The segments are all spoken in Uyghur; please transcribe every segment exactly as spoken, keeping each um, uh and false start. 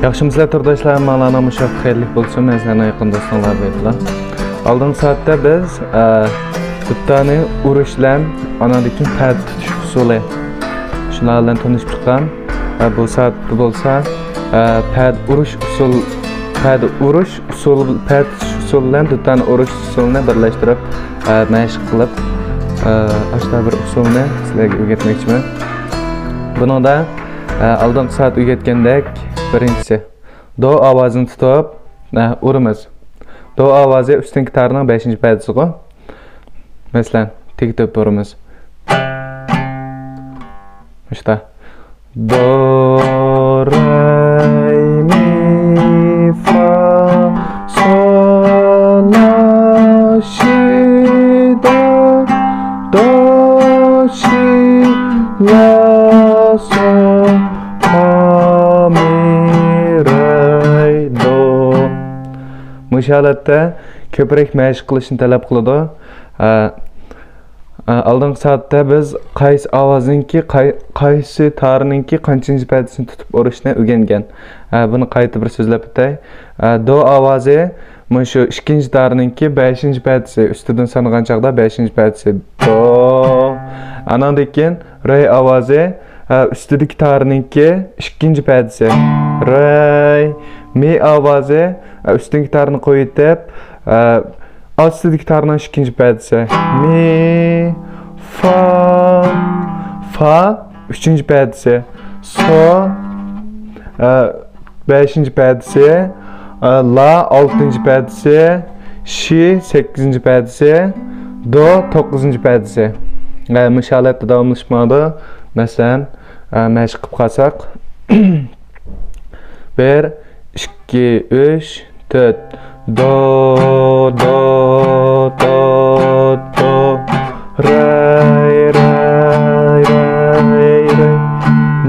ياخشىمۇسىلەر تورداشلار، ھەممىڭلارنىڭ مۇشۇ ۋاقىت خەيرلىك بولسۇن. مەن سىلەرنىڭ يېقىن دوستۇڭلار بېيتۇللا. ئالدىنقى سائەتتە بىز، ئە، دۇتارنى ئۇرۇش بىلەن، ئاناندىن كېيىن پەدە تۇتۇش ئۇسۇلى، شۇلار بىلەن تونۇشۇپ چىققان. ئە، بۇ سائەتتە بولسا، ئە، پەدە ئۇرۇش ئۇسۇل، پەدە ئۇرۇش ئۇسۇل، پەدە تۇتۇش ئۇسۇلى بىلەن دۇتارنى ئۇرۇش ئۇسۇلىنى بىرلەشتۈرۈپ، ئە، مەشىق قىلىپ، ئە، ئاشۇنداق بىر ئۇسۇلنى سىلەرگە ئۆگەتمەكچىمەن. بۇنىڭدا، ئە، ئالدىنقى سائەت ئۆگەتكەندەك، بىرىنچىسى، دو ئاۋازىنى تۇتۇپ، ئە، ئۇرىمىز. دو ئاۋازى ئۈستۈنكى تارنىڭ بەشىنچى پەدىسىغۇ. مەسىلەن، تېگىپ ئۇرىمىز. مۇشتا. دو، رەي، مى، فا، سو، لا، شى، دو، دو، شى، لا، سو، فا، مى، رەي، دو. مۇشۇ ھالەتتە كۆپرەك مەشىق قىلىشنى تەلەپ قىلىدۇ. ئە، ئە، ئالدىنقى سائەتتە بىز قايسى ئاۋازنىڭكى، قاي-، قايسى تارنىڭكى قانچىنچى پەدىسىنى تۇتۇپ ئۇرۇشنى ئۆگەنگەن. ئە، بۇنى قايتا بىر سۆزلەپ ئۆتەي. ئە، دو ئاۋازى مۇشۇ ئىككىنچى تارنىڭكى بەشىنچى پەدىسى، ئۈستىدىن سانىغان چاغدا بەشىنچى پەدىسى. دو. ئاناندىن كېيىن رەي ئاۋازى، ئە، ئۈستىدىكى تارنىڭكى ئىككىنچى پەدىسى. رەي. مى ئاۋازى، ئە، ئۈستۈنكى تارنى قويۇۋېتىپ، ئە، ئاستىدىكى تارنىڭ ئىككىنچى پەدىسى. مى، فا، فا، ئۈچىنچى پەدىسى. سو، ئە، بەشىنچى پەدىسى. ئە، لا، ئالتىنچى پەدىسى. شى، سەككىزىنچى پەدىسى. دو، توققۇزىنچى پەدىسى. ئە، مۇشۇ ھالەتتە داۋاملىشىپ ماڭىدۇ. مەسىلەن، ئە، مەشىق قىلىپ قالساق. بىر، ئىككى، ئۈچ، تۆت. دو، دو، دو، دو. رەي، رەي، رەي، رەي.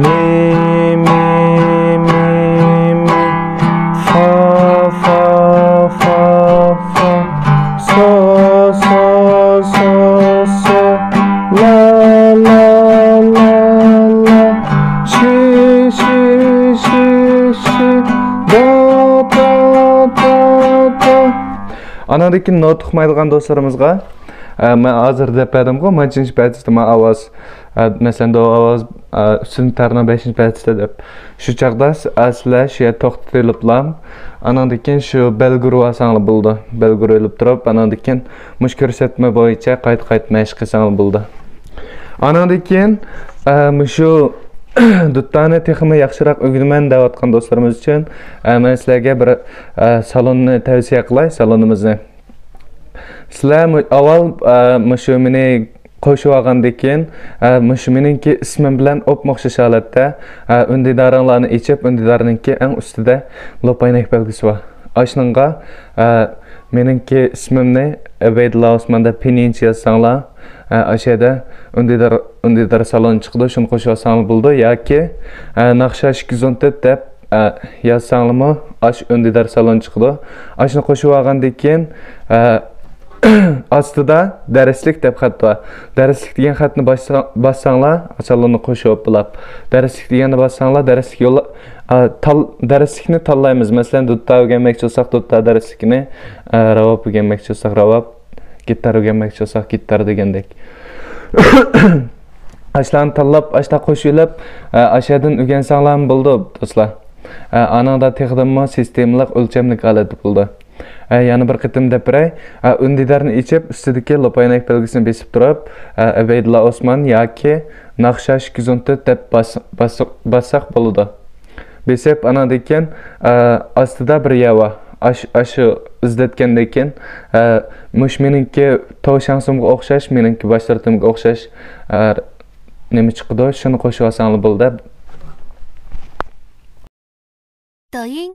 مى، مى، مى، مى. فا، فا، فا، فا. سو، سو، سو، سو. لا، لا، لا، لا. شى، شى، شى، شى. دو، دو، دو، دو. ئاناندىن كېيىن نوتا ئۇقمايدىغان دوستلىرىمىزغا، ئە، مەن ھازىر دەپ بەردىمغۇ، مانچىنچە پەدىسىدە ما ئاۋاز، ئە، مەسىلەن، دو ئاۋاز، ئە، ئۈستۈن تارنىڭ بەشىنچى پەدىسىدە دەپ. شۇ چاغدا س-، ئە، سىلەر شۇ يەردە توختىتىۋېلىپلا، ئاناندىن كېيىن شۇ بەلگە ئۇرۇۋالساڭلار بولىدۇ. بەلگە ئۇرۇۋېلىپ تۇرۇپ، ئاناندىن كېيىن مۇشۇ كۆرسەتمە بويىچە قايتا-قايتا مەشىق قىلساڭلار بولىدۇ. ئاناندىن كېيىن، ئە، مۇشۇ دۇتارنى تېخىمۇ ياخشىراق ئۆگىنىمەن دەۋاتقان دوستلىرىمىز ئۈچۈن، ئە، مەن سىلەرگە بىر، ئە، سالوننى تەۋسىيە قىلاي، سالونىمىزنى. سىلەر مۇ-، ئاۋۋال، ئە، مۇشۇ مېنى قوشۇۋالغاندىن كېيىن، ئە، مۇشۇ مېنىڭكى ئىسمىم بىلەن ئوپمۇ ئوخشاش ھالەتتە، ئە، ئۈندىدارىڭلارنى ئېچىپ، ئۈندىدارنىڭكى ئەڭ ئۈستىدە لوپاينەك بەلگىسى بار. ئاشۇنىڭغا، ئە، مېنىڭكى ئىسمىمنى ئەبەيدۇللا ئوسمان دەپ پىنيىنچە يازساڭلار، ئە، ئاشۇ يەردە ئۈندىدار، ئۈندىدار سالونى چىقىدۇ، شۇنى قوشۇۋالساڭلار بولىدۇ. ياكى، ئە، ناخشا ئىككى يۈز ئون تۆت دەپ، ئە، يازساڭلارمۇ ئاشۇ ئۈندىدار سالونى چىقىدۇ. ئاشۇنى قوشۇۋالغاندىن كېيىن، ئە، ئاستىدا دەرسلىك دەپ خەت بار. دەرسلىك دېگەن خەتنى باسسا-، باسساڭلار، سالوننى قوشۇپ بولاپ. دەرسلىك دېگەننى باسساڭلار، دەرسلىك يوللا-، ئا، تال-، دەرسلىكنى تاللايمىز. مەسىلەن، دۇتار ئۆگەنمەكچى بولساق، دۇتار دەرسلىكىنى، ئا، راۋاب ئۆگەنمەكچى بولساق، راۋاب، گىتار ئۆگەنمەكچى بولساق، گىتار دېگەندەك. ئاشۇلارنى تاللاپ، ئاشۇنداق قوشۇۋېلىپ، ئا، ئاشۇ يەردىن ئۆگەنسەڭلارمۇ بولىدۇ، دوستلار. ئا، ئانىڭدا تېخىدىنمۇ سىستېمىلىق، ئۆلچەملىك ھالەتتە بولىدۇ. ئە، يەنە بىر قېتىم دەپ بېرەي. ئە، ئۈندىدارنى ئېچىپ، ئۈستىدىكى لوپاينەك بەلگىسىنى بېسىپ تۇرۇپ، ئە، ئەبەيدۇللا ئوسمان ياكى ناخشا ئىككى يۈز ئون تۆت دەپ باس-، باس-، باسساق بولىدۇ. بېسىپ، ئاناندىن كېيىن، ئە، ئاستىدا بىر يەر بار. ئاش-، ئاشۇ ئىزدەتكەندىن كېيىن، ئە، مۇشۇ مېنىڭكى توشاڭسىمغا ئوخشاش، مېنىڭكى باش تارتىمغا ئوخشاش، ئە، نېمە چىقىدۇ، شۇنى قوشۇۋالساڭلار بولىدۇ. 抖音